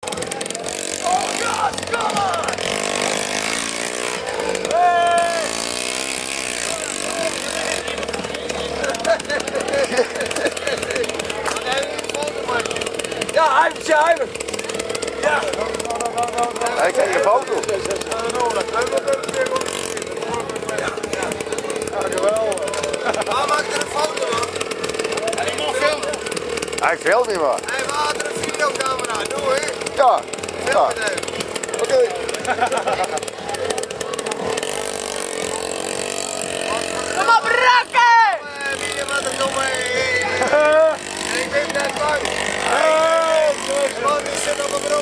Oh God, come on! Hey! Ja, Ivertje, Iver. Ja. Hij kan je foto. Waar maakt er een foto man? Hij moet filmen. Hij filmt niet maar. Hij had een videocamera, doe hè. Ja. Film Ja. het even. Oké. Kom op, rakken! Wie wat er nog mee? Ik ben net bang. Man, die zit op mijn broek.